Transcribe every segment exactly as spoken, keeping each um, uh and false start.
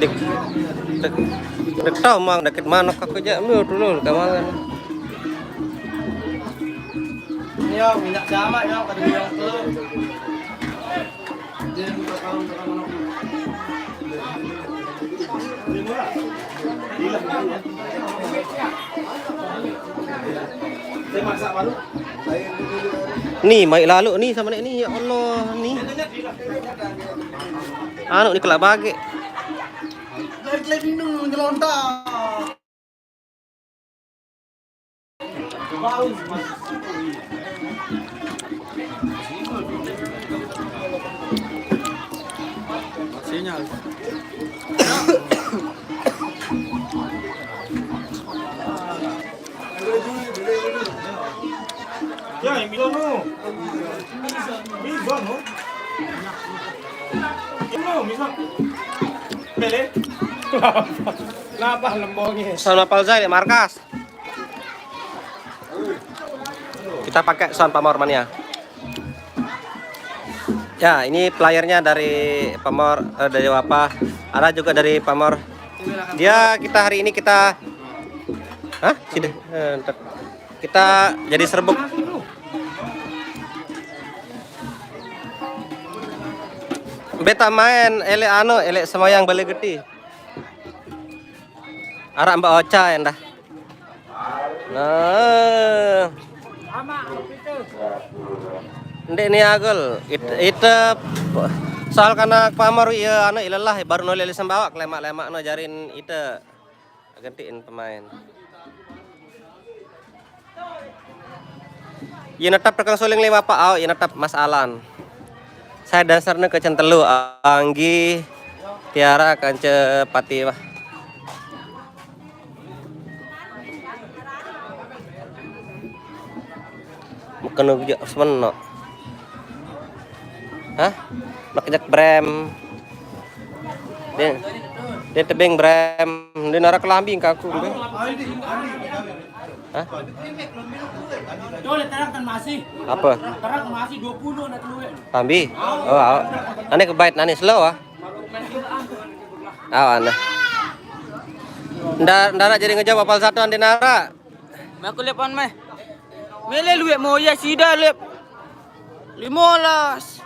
Dek, dek, dek tahu mang deket manok aku jak lu dulu kamangan. Ini ya, minyak camak ya, kada minyak telur. Ni, mai lalu ni sama nek ni, ya Allah ni. Anu ni kelak bagi. Sinyal. Ya, yang bilang no. Bilang no. Bilang no, bilang. Pele. Kenapa lembongnya? Sound Palza di markas. Kita pakai sound Pamor Mania. Ya, ini playernya dari Pamor, eh, dari Wapa. Ada juga dari Pamor. Dia kita hari ini kita, hah? Sini. Eh, ntar. Kita jadi serbuk. Beta main elek anu, elek semayang bale geti. Arak Mbak Ocha yang dah. Nah. Ndek ni agel. It, ite soal kana Pamor ya anu ilelah baru noleh lesen bawa lemak-lemak no jarin ite. Gantiin pemain. Ye netap tekang suling lima pak au, ye netap Mas Alan. Saya dasarnya ke telu, Anggi, Tiara, kance Patiwah. Meken ujuk semenok. Hah? Makejak brem. Dia, dia tebing brem. Dia narak kelambi ke aku. Hah? Apa? Kelambi? Oh, au. Ane kebait nani slow ah. Au ane. Nda, ndara jadi ngejawab apal satu ande nara. Aku lepan meh. Mele luek moya sida lep. Limolas.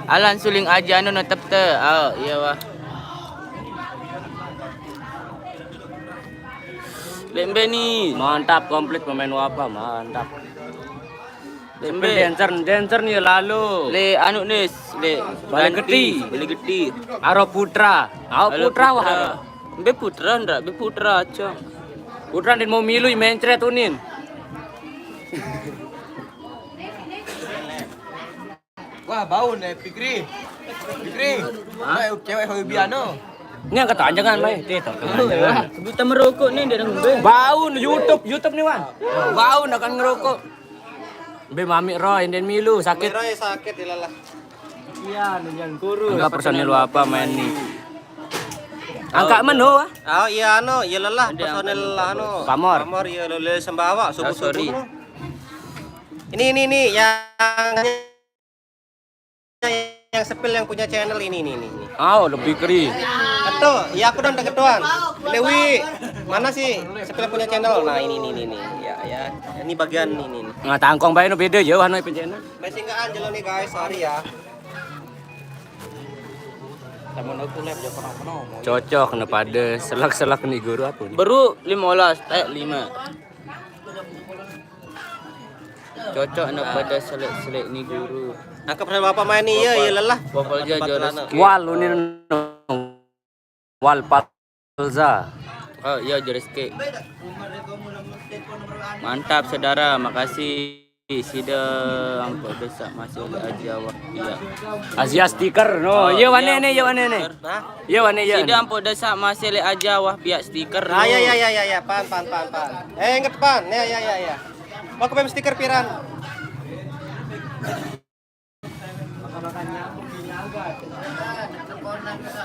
Alan suling aja anu netep te. Oh, iya wah. Lembe ni. Mantap komplit pemain Wapa, mantap. Lembe. Dancer, dancer ni lalu. Le anu ni, le Bale Geti. Bale Geti. Aro Putra. Aro Putra wah. Be Putra ndak, be Putra aja. Putra ndin mau milu mencret unin. Wah, bau nih Fikri. Fikri. Hah? Cewek hobi anu. Ini angkat aja kan, Mai. Kita merokok nih dari ngombe. Bau YouTube, YouTube nih, Wan. Bau akan ngerokok. Be mami Roy, ndin milu sakit. Roy sakit ilalah. Iya, nih yang kurus. Enggak personil apa main nih. Angkat meno ah. Oh iya anu, iya lelah personil anu. Pamor. Pamor iya lele sembawa subuh subuh. Ini ini ini yang yang sepil yang punya channel ini ini ini. Oh, lebih keri. Betul, ya aku dan ketuan. Lewi, mana sih sepil punya channel? Nah ini ini ini ini. Ya ya, ini bagian ini ini. Nah tangkong bae no beda ya anu channel. Masih enggak anjel nih guys, sorry ya. Cocok ne pada selak-selak ni guru apa ni? Beru lima belas, tek lima. Cocok ne pada selek-selek ni guru. Angkap sama bapak main ni ya, ya lelah. Bapak aja juara. Wal unin wal pal Za. Oh iya, jari sikit. Mantap saudara, makasih. Sida ampun desak masih ada aja wah. Iya. Azia stiker no. Oh, iya wane ne, iya wane ne. Hah? Iya wane iya. Sida ampun desak masih ada aja wah pihak stiker. Ah iya iya iya iya iya pan pan pan pan. Eh inget pan. Ya ya ya ya. Mau ke stiker piran.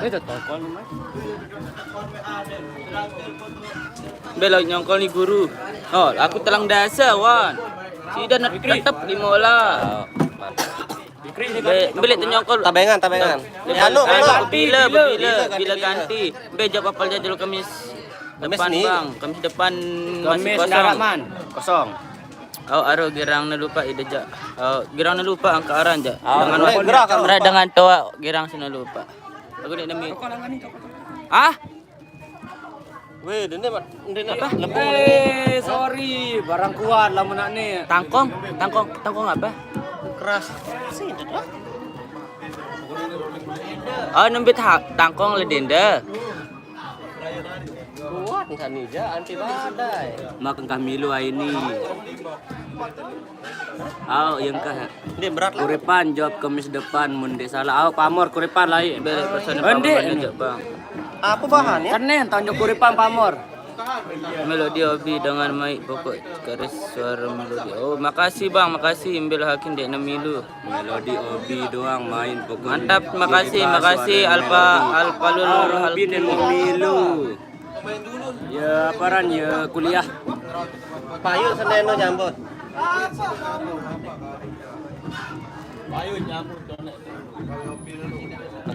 Ini tuh tokol mas. Belok nyongkol nih guru. Oh, aku telang dasa wan. Sida net-, tetep di mola. Be, beli tu nyongkol. Tabengan, tabengan. Ya, anu, anu, bila, bila, bila ganti. Be, jawab apal jajal Kamis depan, Bang. Kamis depan masih kosong. Kosong. Oh, aro girang ne lupa ide ja. Oh, girang ne lupa angka aran ja. Dengan gerak, gerak, dengan toa girang sine lupa. Aku dek nemi. Ah? Weh, dende mat, dende apa? Lempung. Eh, sorry, barang kuat lah menak ni. Tangkong, tangkong, tangkong apa? Keras. Sini dah. Oh, nembit ha-, tangkong le dende. Kuat kan ni ja anti badai. Makan kah milu ai ni. Au, yang kah. Ini berat lah. Kuripan jawab Kamis depan mun dek salah. Au, pamor Kuripan lai. Bang. Apa bahannya? Senin tanjung Kuripan pamor. Melodi hobi dengan mic pokok keris suara melodi. Oh, makasih Bang, makasih Imbel Hakim dek nemilu. Melodi hobi doang main pokok. Mantap, makasih, makasih Alfa, Alfa Lulur Hakim. Milu. Ya, aparan ya kuliah. Payu seneno jambut.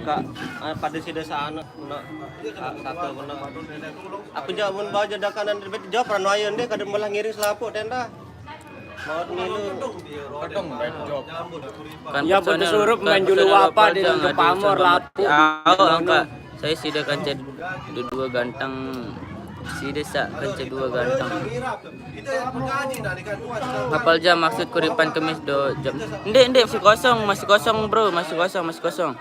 Kak, ah, pada sida sana, kena, ah, satu kena. Aku jawab mun bawa jadakan dan rebet jawab rano ayo ndeh kada malah ngiring selapuk tenda. Maut milu. Kan ya, betul surup main julu apa di dalam pamor lapuk. Au, angka. Saya sida kanca dua ganteng. Sida sa kanca dua ganteng. Apal jam maksud Kuripan Kemis do jam. Ndek, ndek, masih kosong, masih kosong, bro, masih kosong, masih kosong.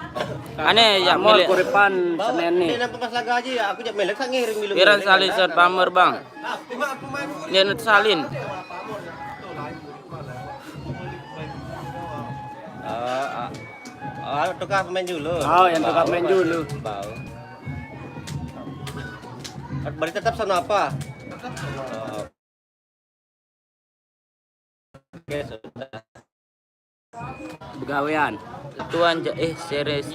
Aneh ya, pamor milik. Kuripan Senin ni. Dia nampak pas laga aja ya, aku jak melek sak ngiring milu. Iran Salin Sar Pamor, Bang. Dia nut salin. Ah, ah. Oh, tukar pemain dulu. Oh, yang tukar pemain dulu. Bau. Berarti tetap sana apa? Oh. Oke, sudah. Begawean. Tuan ja-, eh, seres,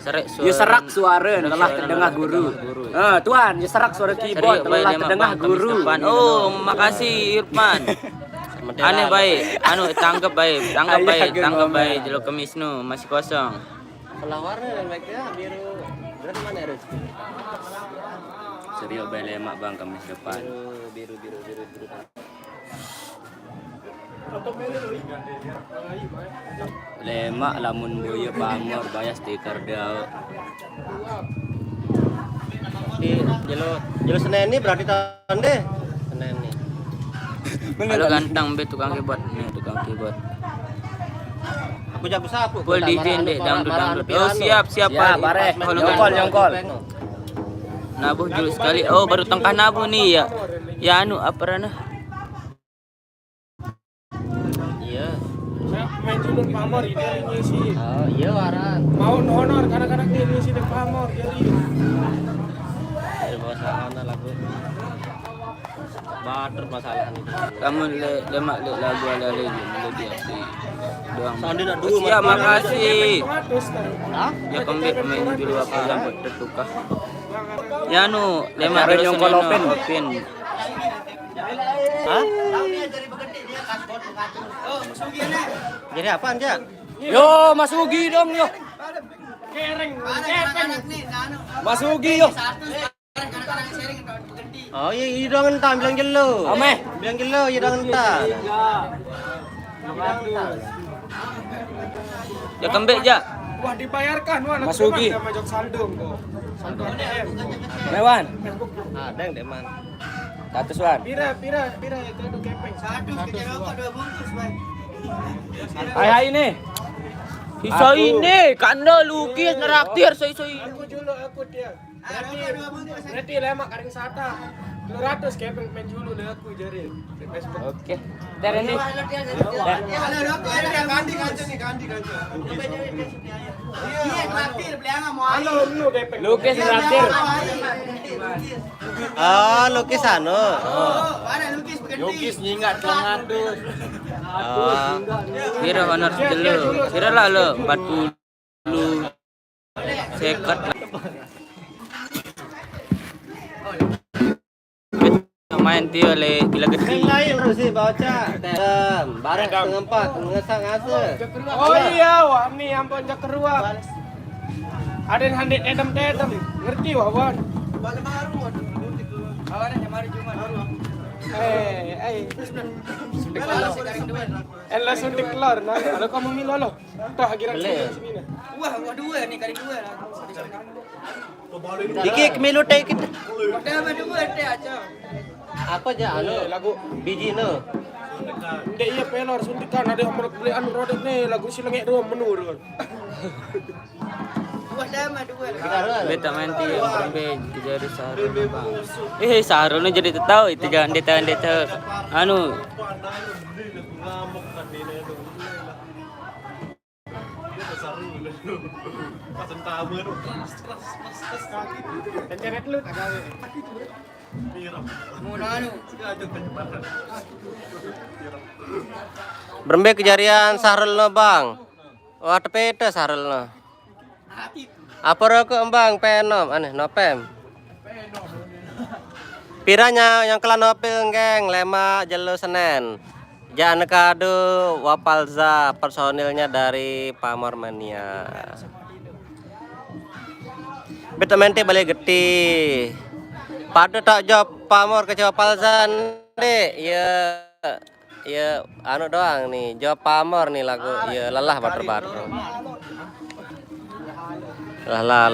serek suara. Ya, serak suara telah terdengar guru. Ah, tuan, ya, serak suara keyboard telah terdengar guru. Oh, makasih Irfan. Aneh baik. Anu, tanggap baik, tanggap baik, tanggap baik. Jelo Kemis nu masih kosong. Sebelah warna dan baiknya biru. Berarti mana harus? Serius baik lemak, Bang, Kemis depan. Biru, biru, biru, biru, biru. Lemak lamun boya pamor bayar stiker dia. Di jelo, jelo Senin ni berarti tahun deh. Senin ni. Halo ganteng, be tukang keyboard. Ni tukang keyboard. Aku jago sapu. Full D J ndek, dangdut, dangdut. Oh, siap, siap, Pak. Nyongkol, nyongkol. Nabuh julu sekali. Oh, baru tengkah nabuh ni ya. Ya anu, apa rana? Iya. Saya main julun pamor ini ngisi. Oh, iya, waran. Mau honor, kadang-kadang dia ngisi di pamor, jadi. Dari bawah sana lagu. Batur masalah ni. Kamu le, lemak le lagu ala le melodi api doang. Sound nak dua. Siap, makasih. Hah? Ya, kembali pemain dulu apa yang tertukar. Ya, nu, lemak cara nyongkol Opin. Hah? Jadi apaan, Jak? Yo, Mas Ugi dong, yo. Mas Ugi, yo. Oh, iya, iya dong, entah, bilang jelo. Ame. Bilang jelo, iya dong, entah. Ya, kembek, Jak. Wah, dibayarkan, wah. Mas Ugi. Sama Jok Saldung, kok. Saldung. Mewan. Ada yang deman. Seratus, Wan. Pira, pira, pira itu, aduh, kepeng. Seratus, kecil rokok, dua bungkus, Bang. Hai, hai, ini. Sisa ini, kanda lukis, neraktir, soi-soi. Aku julu, aku dia. Berarti, berarti lemak karing sata. Dua ratus kepeng main julu, le aku jari. Oke. Dari ini. Halo, nu, kepeng. Lukis, neraktir. Ah, lukis anu. Lukis nyingat dua ratus. Ah, kira honor dulu. Kira lah lo empat puluh seket lah. Main tio le pila gede. Lain harus sih baca. Tem, barang setengah empat, ngesak ngase. Oh iya, wah ini ampun cak keruak. Ada yang handit tedem tedem, ngerti wah wan. Eh, eh. Elah suntik telur, nah kalau kamu milu lo, toh akhirnya sini nah. Wah, wah dua nih kali dua lah. Iki kemilu teh kita. Udah mah dua teh aja. Apa aja anu? Eh, lagu Biji no. Ndek iya pelor suntikan ada yang menurut beli anu rodek nih lagu si lengek doang menurun. Wah, udah mah dua lah. Beta main tio berembe kejari Sahrul bang. Eh Sahrul ni jadi tetau itu jangan detail detail. Anu Pasang tabur. Keras keras keras keras kaki. Dan jangan lu tak gawe. Mau anu. Sengaja kecepatan. Berembe kejarian Sahrul no bang. Wah tepete Sahrul no. Apa rokok embang penom aneh nopem. Piranya yang kelan nopil geng lema jelo Senen. Jangan kado Wapalza personilnya dari Pamor Mania. Betul menti balik geti. Pada tak job Pamor ke Wapalza dek. Ya, ya anu doang nih. Job Pamor nih lagu. Ya lelah bater-bater. Lah lah.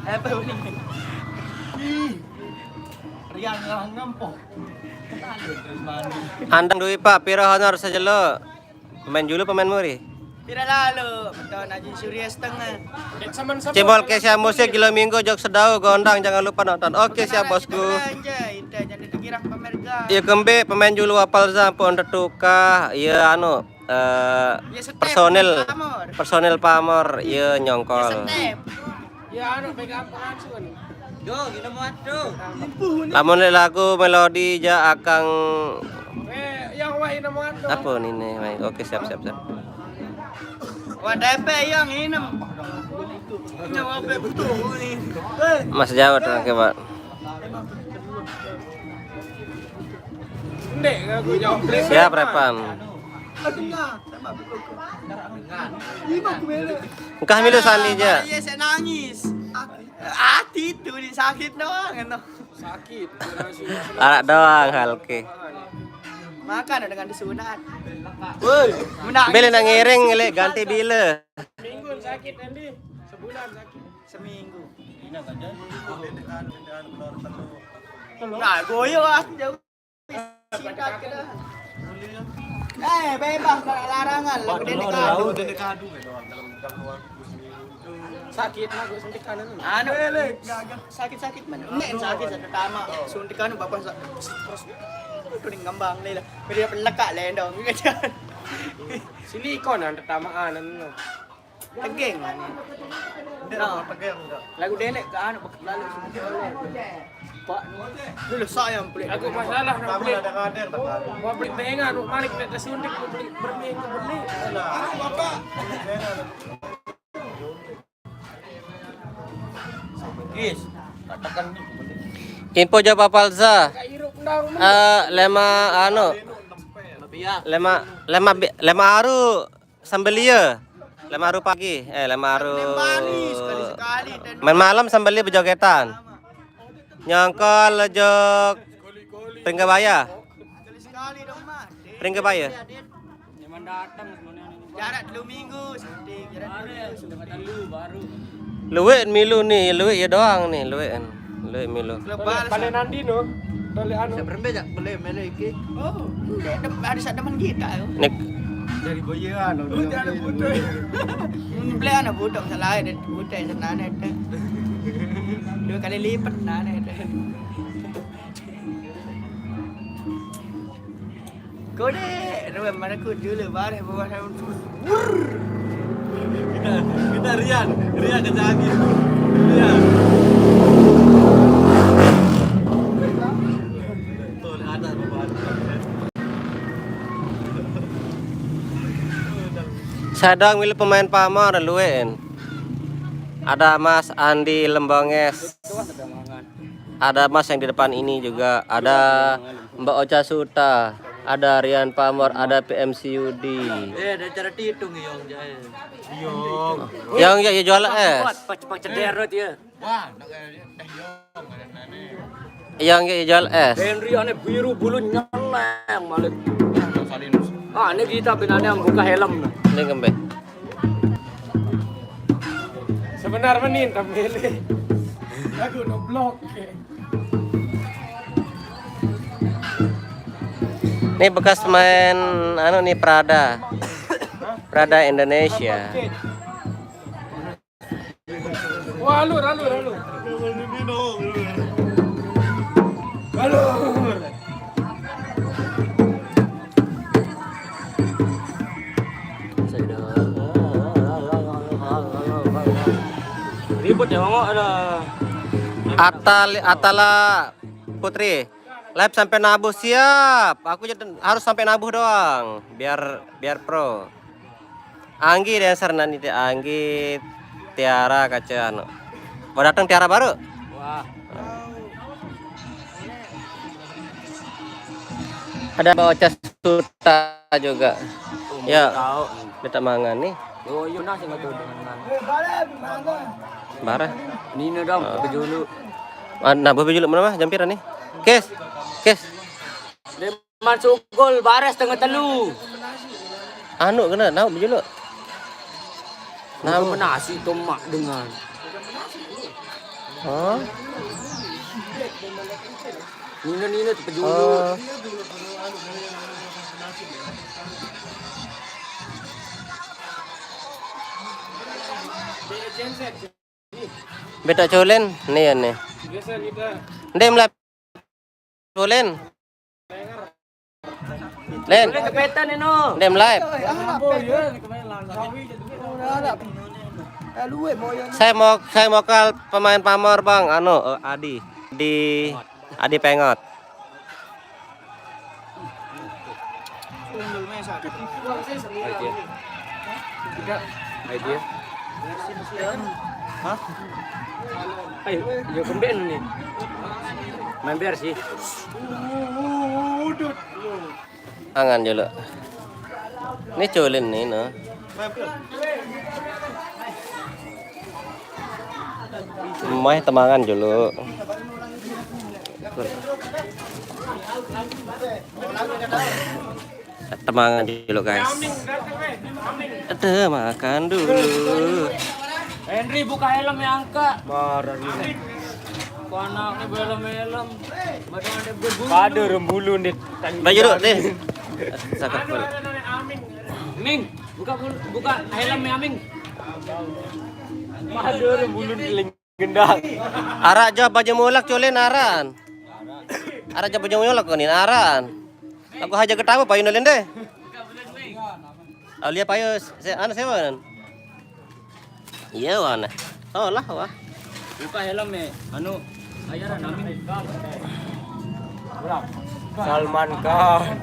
Apa ini? Riang ngempoh. Andang duit pak, piro honor sejelo? Pemain julu, pemain muri. Tidak lalu, betul aja Surya setengah. Sama sama. Cebol Kesia Musik Gilo Minggu jok sedau gondang jangan lupa nonton. Oke siap bosku. Aja, itu jadi dikira pamer gas. Iya kembe pemain julu Wapalza pun tetuka. Iya anu eh Ya, step, personil Pamor. Personil Pamor iya Ya, nyongkol. Step. Ya anu pegang pengacuan. Yo, gila muat tuh. Lamun lek lagu melodi ja akang Eh, yang wah ini mau anu. apa nih nih Mai? Oke siap siap siap. Wah, depe yang inem. Nyawa betul nih. Mas Jawa terang ke Pak. Ndek aku jawab. Siap repan. Engkah milu sandi ja. Iya, saya nangis. Hati itu nih sakit doang kan. Sakit. Arak doang halke. Makan dengan disunat. Woi. Menangis. Beli nang ngiring lek ganti bila. Minggu sakit Andi. Sebulan sakit. Seminggu. Nah, goyo aku jauh. Sikat kena. Eh, bebas kalau larangan. Lagu Dede Kadu. Sakit lagu suntikan anu. Anu, sakit-sakit mana? Nek sakit satu tama. Suntikan bapak sa- terus itu ning ngembang lela. Dia pelekak lendong. Silikon yang pertamaan anu. Tegeng mana? Enggak, tegeng enggak. Lagu Dede ke anu pakai lalu suntik oleh. Pak, dulu sayang pelik. Aku masalah nak beli. Ada kader tak ada. Mau beli benga, mau malik nak suntik, mau beli bermi, mau beli. Bapak. Yes. Katakan nih. Info jawab Wapalza. Kayak irup dong. Eh lema anu Iya. lema lema bi- lema aru sambelia. Lema aru pagi. Eh lema aru. Bali sekali-sekali dan Main malam sambelia bejogetan. Nyongkol jok Pringkebaya. sekali-sekali dong mah. Pringkebaya. Memang datang sebenarnya. Jarak dua minggu, suntik. Jarak dua minggu, suntik. Lu baru. Luwek milu nih, luwek ya doang nih, luwek. Luwek milu. Lebar. Balik nanti no. Balik anu. Berembe jak beli mele iki. Oh, ada ada satu teman kita. Nik Dari Boyan. Udah ada butuh. Beli anak butuh salah ada butuh senane itu. Dua kali lipat nane itu. Kode, ruang mana ku dulu bareh bawah daun. kita kita Rian, Rian kecagi. Rian. Tuh ada bapak. Sadang milik pemain Pamor luwek. Ada Mas Andi Lembonges. Ada Mas yang di depan ini juga. Ada Mbak Ocha Suta. Ada Rian Pamor. Ada P M C Yudi. Eh, ada cara titung, Yong, jaya. Yong. Yang ya, ya jual es. Cepat, cepat ceder, ya. Wah, nak kayak dia. Yang ya jual es. Henry ane biru bulu nyeleng malah. Nah, Salinus. Ah, ini kita pinane yang buka helm. Ini kembe. Sebenar menin tampil. Aku no blok. Ini bekas main anu nih, Prada. Prada Indonesia. Wah, alur, alur, alur. Alur. Ribut ya, Bang, ada. Atal, Atala Putri. Live sampai nabuh, siap. Aku jadi harus sampai nabuh doang. Biar, biar pro. Anggi dancer nanti, Anggi, Tiara, kaca anu. Mau datang Tiara baru? Wah. Ada Mbak Ocha Suta juga. Ya, tahu. Minta mangan nih. Oh, iya, nah, sing tuh dengan mana? Bareh. Nino dong, ke dulu. Ah, nah, bobe julu mana mah jampiran nih. Kes. Kes. Dia masuk gol, bareh setengah telu. Anu kena, naon julu? Naon? Nasi tomak dengan. Oh. Nino, Nino, cepet dulu. Oh. Beta Colin nih ya nih. Ndem live. Colin. Len. Colin kepetan ini, no. Ndem live. Saya mau, saya mau ke pemain Pamor, Bang. Anu, eh, Adi. Di Adi Pengot. Idea. Idea. Hah? Ayo, ya kembali nih. Main biar sih. Angan julu. Ini Colin nih, no. Meh temangan julu. Temangan julu, guys. Ada makan dulu. Henry, buka helm ya, angka. Marah nih. Anak nih helm-helm. Badan ada berbulu. Pada rembulu nih. Baju dulu nih. Cakep. Ming, buka bulu, buka helm ya, Ming. Pada rembulu teling gendak. Arak jawab baju mulak, Colin, aran. Arak jawab baju mulak, konin aran. Aku haja ketawa, payu nolin deh. Aulia payu, se-, anu sewa kan? Iya, wana. Oh, lah, wah. Buka helm ya, anu, ayaran amin. Salman Khan.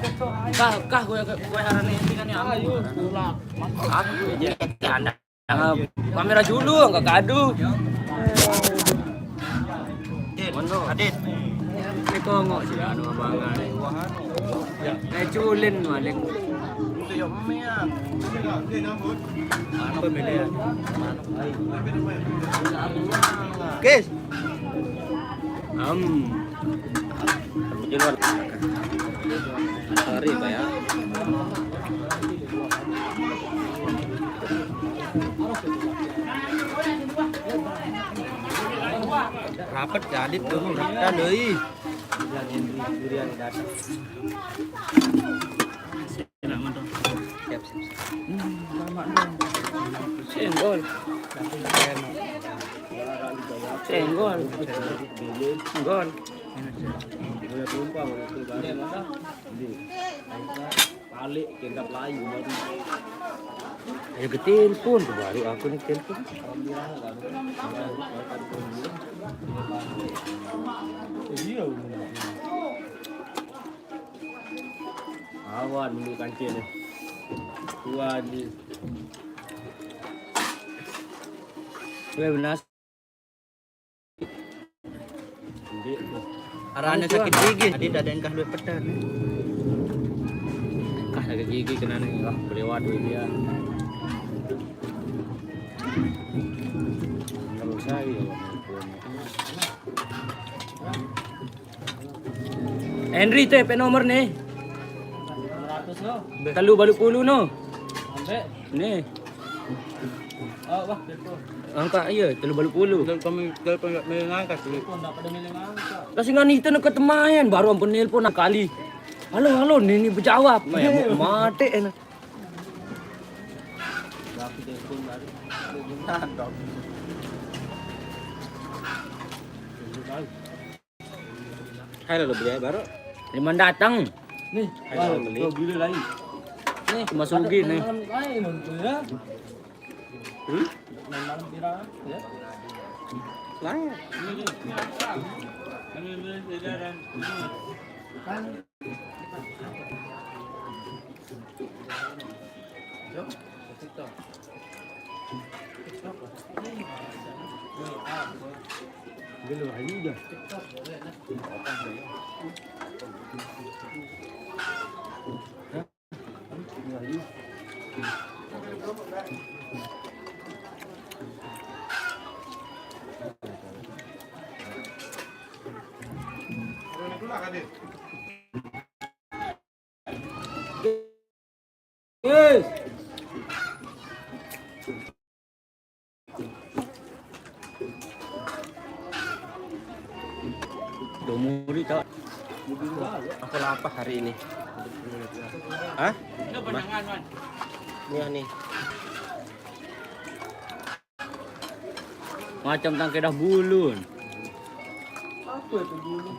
Kah, kah, gue, gue, gue heran ini kan ya. Ayo, pulang. Aku ini anak. Ah, kamera dulu, nggak kado. Adit. Ini kongok sih, anu, abangan. Eh, Colin, maling. Apa beda ya? Guys. Am. Di luar. Sorry, Pak, ya. Rapet jadi tuh, rapet doi. Durian, durian datang. Siap, siap, siap. Hmm, lama dong. Senggol. Senggol. Senggol. Udah tumpah, udah tumpah. Balik, kita pelayu baru. Ayo ke telepon, baru aku nih telepon. Iya, bener. Awan, ini kancil nih. Tua nih. Gue benas. Arane sakit gigi, tadi tak ada engkah luwih pedan. Engkah sakit gigi kena nih, wah, kelewat duit dia. Kalau saya, Henry, tuh, P nomor nih. Telu balu puluh no. Ambek. Nih. Oh, wah, telepon. Angkat, iya, telu balu puluh. Dan kami telepon nggak mau ngangkat, sih. Telepon nggak pada milih ngangkat. Lah, sing itu nak ketemayan, baru ampun nelpon enam kali. "Halo, halo," ini, ini berjawab. Mati enak. Berarti telepon baru. Mantap. Hai, lo beli baru. Liman datang. Nih, hai, wah, lo beli. Lo beli lagi. Nih, masuk gini. Main malam, ayo, nonton ya. Hmm? Main malam viral ya. Lah. Ini, ini. Ini, ini, ini, ini. Kan. Yo, ke TikTok. Belum aja udah. Yes. Domuri, Cok. Aku lapar hari ini. Hah? Ini apa? Ini nih. Macam tangke dah bulun. Apa itu bulu?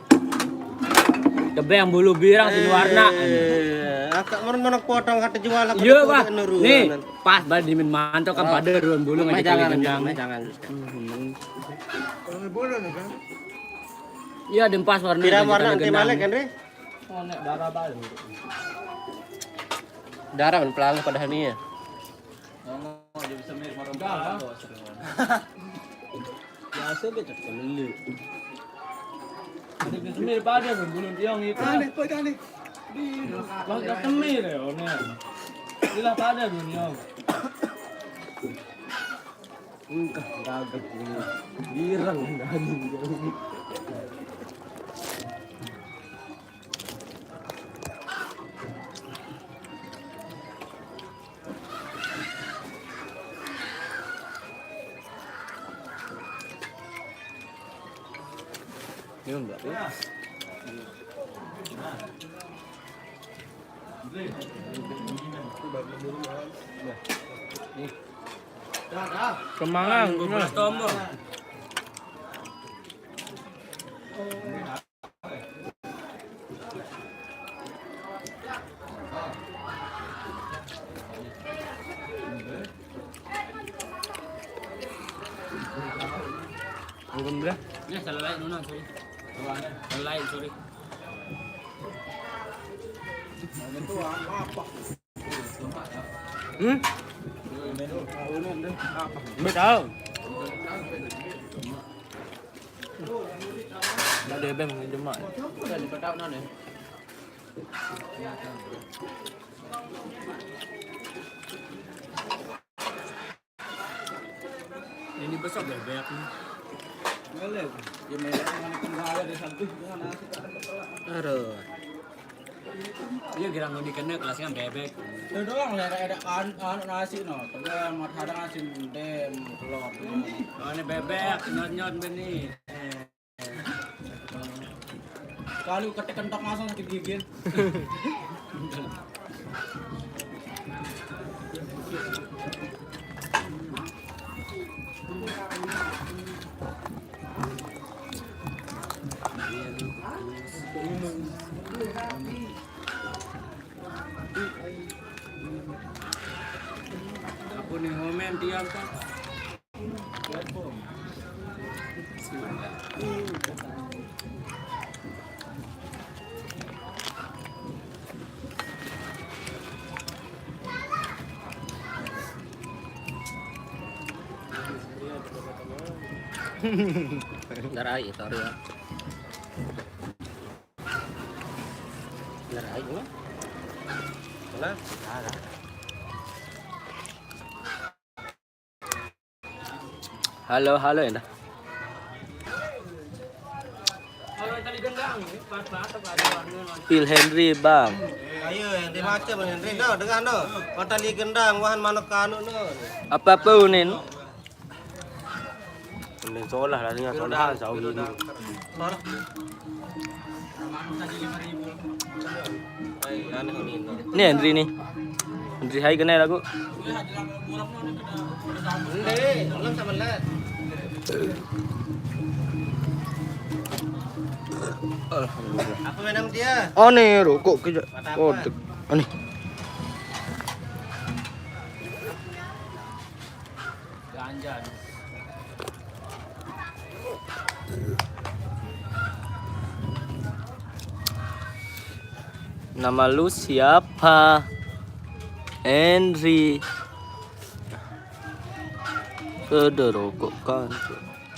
Tebeng bulu birang sing warna. Eh, akak mana potong kata jual, aku. Iya, Pak. Nih, pas balik di Min Manto kan pada ruang bulu. Jangan, jangan. Iya, dem pas warna. Tidak warna nanti gendang. Malik, kan, Ri? Oh, nek darah balik. Darah men pelan padahal nih ya. Ngomong aja bisa mirip orang. Biasa be cek kelele. Ada bisa mirip pada belum tiang itu. Aneh, kok aneh. Wah, gak semir ya, one. Ilah pada belum tiang. Engkah gagah ini. Girang daging. Ini enggak, ya? Kemangan, gue belas tombol. Anggun bro. Ini salah lain, Nuna, sorry. Salah lain, sorry. Hmm? Nggak tahu. Nggak ada bem, nggak jemak. Udah dipetakan, ya? Ini besar bebek nih. Boleh. Ya, bebek mana kendala di satu dengan nasi tak ada. Aduh. Iya, girang mau dikena kelasnya bebek. Itu doang lah, ada kan, anu, nasi no. Tapi yang mau ada nasi dem telur. Oh, ini bebek, nyot-nyot beni. Kalau ketek kentok masuk sakit gigi. Aku nih ngomen tiang kan. Ntar aja, sorry ya. Halo, halo, Indah. Pil Henry, Bang. Ayo, yang dibaca Bang Henry, no, dengar, no. Kau tali gendang, wahan manuk kanu, no. Apa pun ini? Mending solah lah, dengan solah, jauh ini. Ini Henry nih. Henry hai kena lagu. Alhamdulillah. Apa minum dia? Oh, nih, rokok kerja. Oh, dek-, oh, nih. Ganja. Nama lu siapa? Henry. Sudah rokok kan.